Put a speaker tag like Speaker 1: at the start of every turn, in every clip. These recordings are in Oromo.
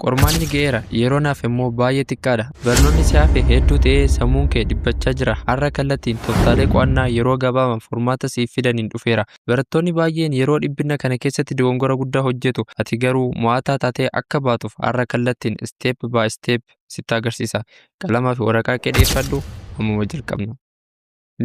Speaker 1: Qormaanni ga'eera. Yeroon hafe immoo baay'ee xiqqaadha. Barnoonni si hafe hedduu ta'ee sammuun kee dhiphachaa jira. Har'a kallattiin tooftaalee qo'annaa yeroo gabaabaan furmaata siif fidaniin dhufeera. Barattoonni baay'een yeroo dhiphina kana keessatti dogongora guddaa hojjetu. Ati garuu mo'ataa taatee akka baatuuf har'a kallattiin step by step sitti agarsiisa. Qalamaa fi waraqaa kee dhiyeeffadhu. Ammuma jalqabna.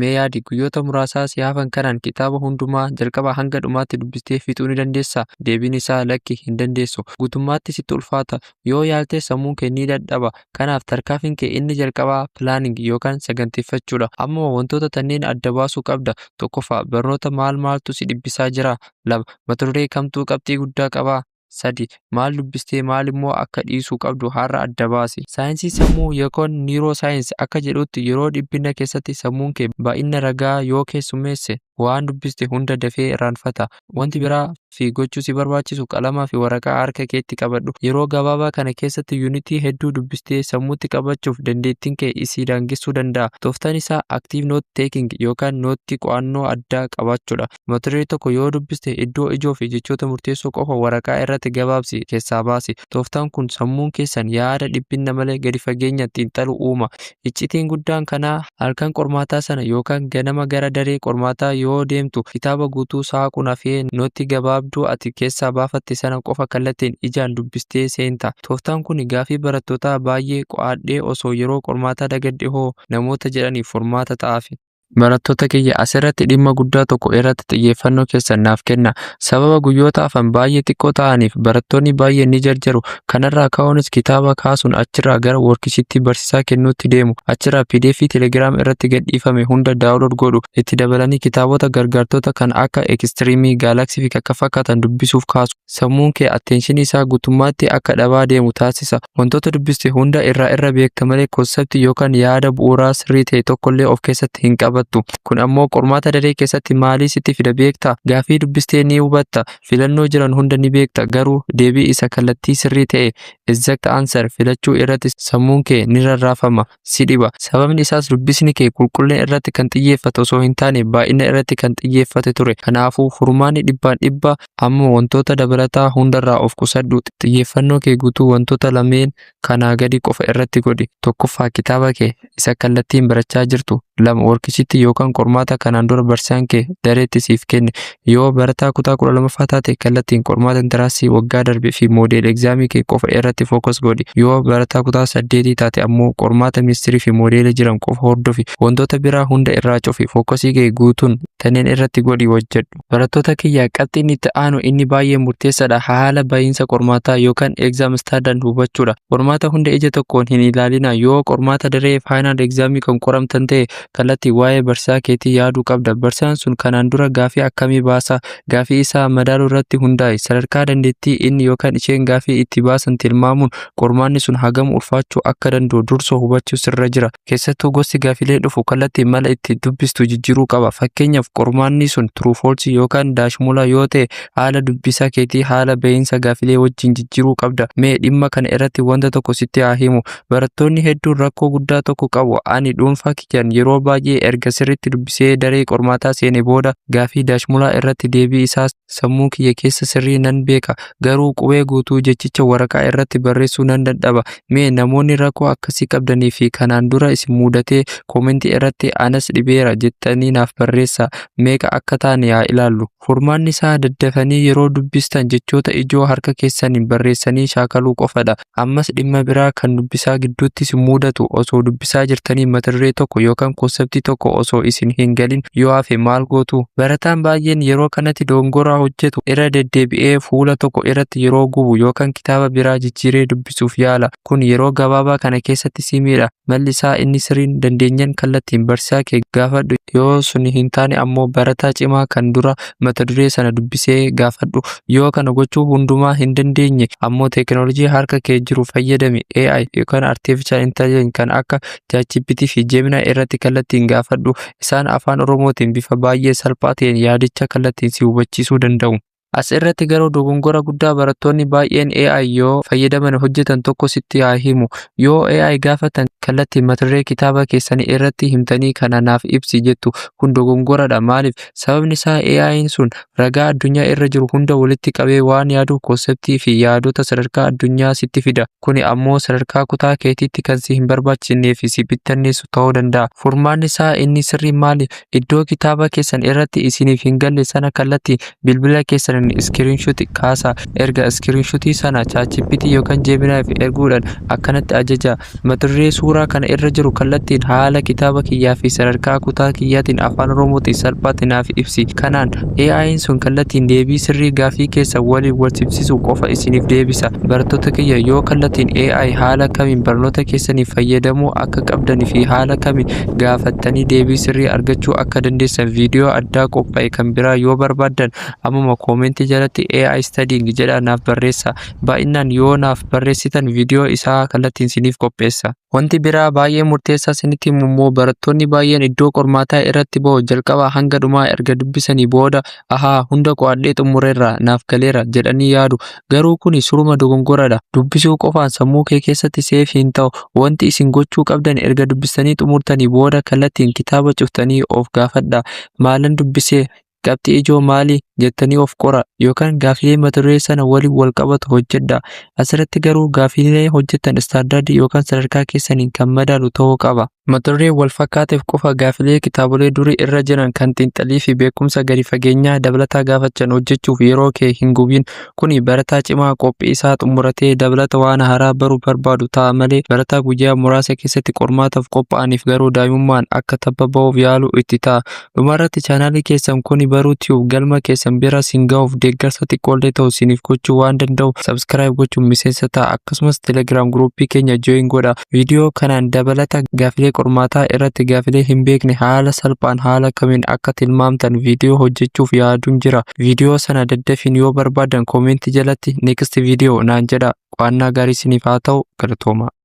Speaker 1: Mee yaadi, guyyoota muraasaa si hafan kanaan kitaaba hundumaa jalqabaa hanga dhumaatti dubbistee fixuu ni dandeessaa? Deebiin isaa lakki, hin dandeessu. Guutummaatti sitti ulfaata. Yoo yaalte sammuun kee ni dadhaba. Kanaaf tarkaanfiin kee inni jalqabaa planning yookaan saganteeffachuudha. Ammuma wantoota kanneen adda baasuu qabda. Tokkoffaa, barnoota maal maaltu si dhiphisaa jira? Lama, mata duree kamtu qabxii guddaa qabaa? Sadi, maal dubbistee maal immoo akka dhiisuu qabdu har'a adda baasi. Saayinsii sammuu yookaan neuroscience akka jedhutti, yeroo dhiphina keessatti sammuun kee baay'ina ragaa yoo keessummeesse waan dubbiste hunda dafee irraanfata. Wanti biraa fi gochuu si barbaachisu, qalamaa fi waraqaa harka keetti qabadhu. Yeroo gabaabaa kana keessatti yuunitii hedduu dubbistee sammuutti qabachuuf dandeettiin kee isii daangessuu danda'a. Tooftaan isaa active note taking yookaan noottii qo'annoo addaa qabaachuudha. Mata duree tokko yoo dubbiste iddoo ijoo fi jechoota murteessoo qofa waraqaa irratti gabaabsi keessaa baasi. Tooftaan kun sammuun keessan yaada dhiphina malee gadi fageenyaan xiinxalu uuma. Iccitiin guddaan kanaa, halkan qormaataa sana yookaan ganama gara daree qormaataa yoo deemtu kitaaba guutuu saaquun hafee nootti gabaabduu ati keessaa baafatte sana qofa kallattiin ijaan dubbistee seenta. Tooftaan kun gaafii barattootaa baay'ee "Qo'adhee osoo yeroo qormaataa dagadhe hoo?" namoota jedhaniif furmaata ta'aafi. Barattoota kiyya, asirratti dhimma guddaa tokko irratti xiyyeeffannoo keessan naaf kenna. Sababa guyyoota hafan baay'ee xiqqoo ta'aniif barattoonni baay'een ni jarjaru. Kanarraa ka'uunis kitaaba kaasuun achirraa gara worksheetii barsiisaa kennuutti deemu. Achirraa PDF Telegram irratti gadhiifame hunda download godhu. Itti dabalanii kitaabota gargaartota kan akka Extreme, Galaxy fi kan fakkaatan dubbisuuf kaasu. Sammuun kee attentionii isaa guutummaatti akka dhabaa deemu taasisa. Wantoota dubbiste hunda irraa irra beekta malee conceptii yookaan yaada bu'uuraa sirrii ta'e tokkollee of keessatti hin qabattu. Kun ammoo qormaata daree keessatti maalii sitti fida beektaa? Gaafii dubbistee ni hubatta. Filannoo jiran hunda ni beekta. Garuu deebii isa kallattii sirrii ta'e, exact answer, filachuu irratti sammuun kee ni rarraafama, si dhiba. Sababni isaas dubbisni kee qulqullina irratti kan xiyyeeffate osoo hin taane baay'ina irratti kan xiyyeeffate ture. Kanaafuu furmaanni dhibbaan dhibba amma wantoota dabalataa hundarraa of qusadhu. Xiyyeeffannoo kee guutuu wantoota lameen kanaa gadi qofa irratti godhi. Tokkoffaa, kitaaba kee isa kallattiin barachaa jirtu. Lama, worksheetii yookaan qormaata kanaan dura barsiisaan kee dareetti siif kenne. Yoo barataa kutaa 12ffaa taate, kallattiin qormaata entranceii waggaa darbe fi model examii kee qofa irratti focus godhi. Yoo barataa kutaa 8 taate ammoo qormaata ministirii fi moodeela jiran qofa hordofi. Wantoota biraa hunda irraa cufi. Focusii kee guutuun kanneen irratti godhi hojjedhu. Barattoota kiyya, qabxiin itti aanu inni baay'ee murteessaadha. Haala bahiinsa qormaataa yookaan exam standard hubachuudha. Qormaata hunda ija tokkoon hin ilaalina. Yoo qormaata daree final examii kan qoramtan ta'e, kallattii waa'ee barsiisaa keetii yaaduu qabda. Barsiisaan sun kanaan dura gaafii akkamii baasa? Gaafii isaa madaaluu irratti hundaa'e. Sadarkaa dandeettii inni yookaan isheen gaafii itti baasan tilmaamuun qormaanni sun hagam ulfaachuu akka danda'u dursa hubachuu sirra jira. Keessattuu gosti gaafilee dhufu kallattii mala itti dubbistu jijjiiruu qaba. Fakkeenyaaf, qormaanni sun true false yookaan daashmulaa yoo ta'e, haala dubbisaa keetii haala bahiinsa gaafilee wajjin jijjiiruu qabda. Mee dhimma kana irratti wanta tokko sitti haa himu. Barattoonni hedduun rakkoo guddaa tokko qabu. Ani dhuunfaa kiyyaan yeroo baay'ee erga sirriitti dubbisee daree qormaataa seene booda gaafii daashmulaa irratti deebii isaa sammuu kiyya keessa sirrii nan beeka. Garuu qubee guutuu jechicha waraqaa irratti barreessuu nan dadhaba. Mee namoonni rakkoo akkasii qabdanii fi kanaan dura isin mudatee commentii irratti "Anas dhibeera" jettanii naaf barreessaa. Meeqa akka taane haa ilaallu. Furmaanni isaa daddafanii yeroo dubbistan jechoota ijoo harka keessaniin barreessanii shaakaluu qofadha. Ammas dhimma biraa kan dubbisaa gidduutti isin mudatu, osoo dubbisaa jirtanii mata duree tokko yookaan conceptii tokko osoo isin hin galin yoo hafe maal gootu? Barataan baay'een yeroo kanatti dogongora hojjetu irra deddeebi'ee fuula tokko irratti yeroo gubu yookaan kitaaba biraa jijjiiree dubbisuuf yaala. Kun yeroo gabaabaa kana keessatti si miidha. Malli isaa inni sirriin dandeenyaan kallattiin barsiisaa kee gaafadhu. Yoo sun hin taane ammoo barataa cimaa kan dura mata duree sana dubbisee gaafadhu. Yoo kana gochuu hundumaa hin dandeenye ammoo teekinooloojii harka kee jiru fayyadami. AI yookaan Artificial Intelligence kan akka ChatGPT fi Gemini irratti kallattiin gaafadhu. Isaan afaan Oromootiin bifa baay'ee salphaa ta'een yaadicha kallattiin si hubachiisuu danda'u. As irratti garuu dogongora guddaa barattoonni baay'een AI yoo fayyadaman hojjetan tokko sitti haa himu. Yoo AI gaafatan kallattiin mata duree kitaaba keessanii irratti himtanii kana naaf ibsi jettu. Kun dogongoradha. Maaliif? Sababni isaa AI'n sun ragaa addunyaa irra jiru hunda walitti qabee waan yaaduuf conceptii fi yaadota sadarkaa addunyaa sitti fida. Kuni ammoo sadarkaa kutaa keetiitti kan si hin barbaachisnee fi si bittinneessu ta'uu danda'a. Furmaanni isaa inni sirriin maali? Iddoo kitaaba keessan irratti isiniif hin galle sana kallattiin bilbila keessaniin screenshot kaasaa. Erga screenshotii sana ChatGPT yookaan Gemini'f erguudhaan akkanatti ajaja: "Mata duree suuraa kana irra jiru kallattiin haala kitaaba kiyyaa fi sadarkaa kutaa kiyyaatiin Afaan Oromootiin salphaatti naaf ibsi." Kanaan AI'n sun kallattiin deebii sirrii gaaffii keessan waliin wal simsiisu qofa isiniif deebisa. Barattoota kiyya, yoo kallattiin AI haala kamiin barnoota keessaniif fayyadamuu akka qabdanii fi haala kamiin gaafattanii deebii sirrii argachuu akka dandeessan viidiyoo addaa qophaa'e kan biraa yoo barbaaddan, ammuma commentii jalatti "AI studying" jedhaa naaf barreessaa. Baay'inaan yoo naaf barreessitan viidiyoo isaa kallattiin isiniif qopheessa. Wanti biraa baay'ee murteessaa isinitti himu immoo, barattoonni baay'een iddoo qormaataa irratti ba'u jalqabaa hanga dhumaa erga dubbisanii booda, "Ahaa, hunda qo'adhee xumureerra, naaf galeera" jedhanii yaadu. Garuu kuni suruma dogongoradha. Dubbisuu qofaan sammuu kee keessatti save hin ta'u. Wanti isin gochuu qabdan, erga dubbistanii xumurtanii booda kallattiin kitaaba cuftanii of gaafadhaa. "Maalan dubbisee? Qabxii ijoo maali?" jettanii of qoraa yookaan gaaffilee mata duree sana waliin wal qabatu hojjedhaa. Asirratti garuu gaaffilee hojjettan standardii yookaan sadarkaa keessaniin kan madaalu ta'uu qaba. Mata duree wal fakkaateef qofa gaaffilee kitaabolee durii irra jiran kan xiinxalii fi beekumsa gadi fageenyaa dabalataa gaafachan hojjechuuf yeroo kee hin gubin. Kuni barataa cimaa qophii isaa xumuratee dabalata waan haaraa baruu barbaadu ta'a malee, barataa guyyaa muraasa keessatti qormaataaf qophaa'aniif garuu daa'imummaan akka tabba ba'uuf yaalu itti ta'a. Dhumarratti, channelii keessan kuni Baruu Tube galma keessan bira siin ga'uuf deeggarsa xiqqoollee ta'u isiniif gochuu waan danda'u, subscribe gochuun miseensa ta'a. Akkasumas Telegram groupii keenya join godha. Viidiyoo kanaan dabalata gaafilee qormaataa irratti gaafilee hin beekne haala salphaan haala kamiin akka tilmaamtan viidiyoo hojjechuuf yaaduun jira. Viidiyoo sana daddafiin yoo barbaadan commentii jalatti "next video" naan jedha. Qo'annaa gaarii isiniif haa ta'u, galatooma.